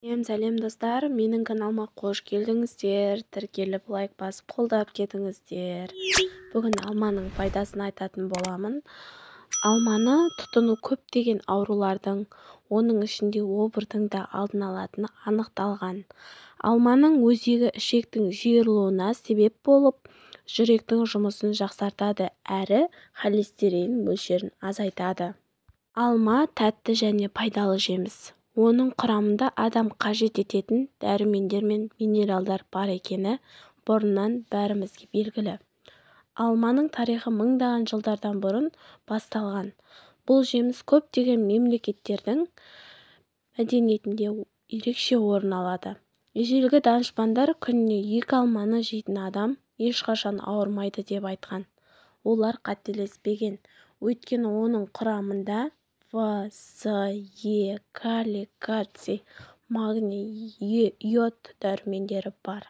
Сәлем, сәлем, достар! Менің каналыма қош келдіңіздер. Тіркеліп, лайк басып, қолдап кетіңіздер. Бүгін алманың пайдасын айтатын боламын. Алманы тұтыну көптеген аурулардың, оның ішінде обырдың да алдын алатыны анықталған. Алманың өзегі ішектің жиырылуына себеп болып, жүректің жұмысын жақсартады әрі холестерин мөлшерін азайтады. Алма тәтті және пайдалы жеміс. Оның құрамында адам қажет ететін дәрумендер мен минералдар бар екені бұрыннан бәрімізге белгілі. Алманың тарихы мыңдаған жылдардан бұрын басталған. Бұл жеміс көптеген мемлекеттердің мәдениетінде ерекше орын алады. Ежелгі данышпандар күніне екі алманы жейтін адам ешқашан ауырмайды деп айтқан. Олар қателеспеген. Өйткені оның құрамында В, С, Е, калий, кальций, магний, йод дәрумендері бар.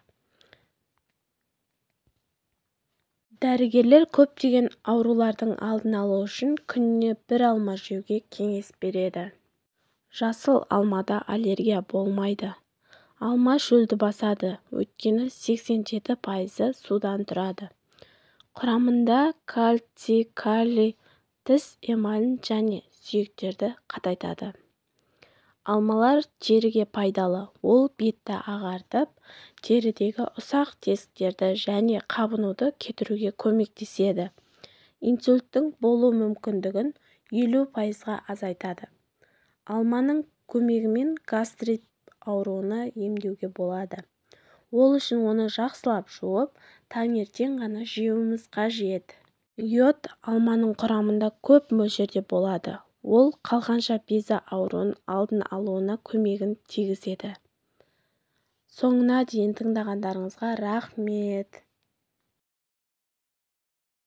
Дәрігерлер көптеген аурулардың алдын алу үшін күніне бір алма жеуге кеңес береді. Жасыл алмада аллергия болмайды. Алма шөлді басады, өйткені 87%-ы судан тұрады. Құрамында кальций, калий, тіс эмалін және сүйектерді қатайтады. Алмалар теріге пайдалы. Ол бетті ағартып, терідегі ұсақ тесіктерді және қабынуды кетіруге көмектеседі. Инсульттің болу мүмкіндігін 50%-ға азайтады. Алманың көмегімен гастрит ауруын емдеуге болады. Ол үшін оны жақсылап жуып, таңертең ғана жеуіміз қажет. Йод алманың құрамында көп мөлшерде болады. Ол қалқанша безі ауруын алдын алуына көмегін тигізеді. Соңына дейін тыңдағандарыңызға рахмет.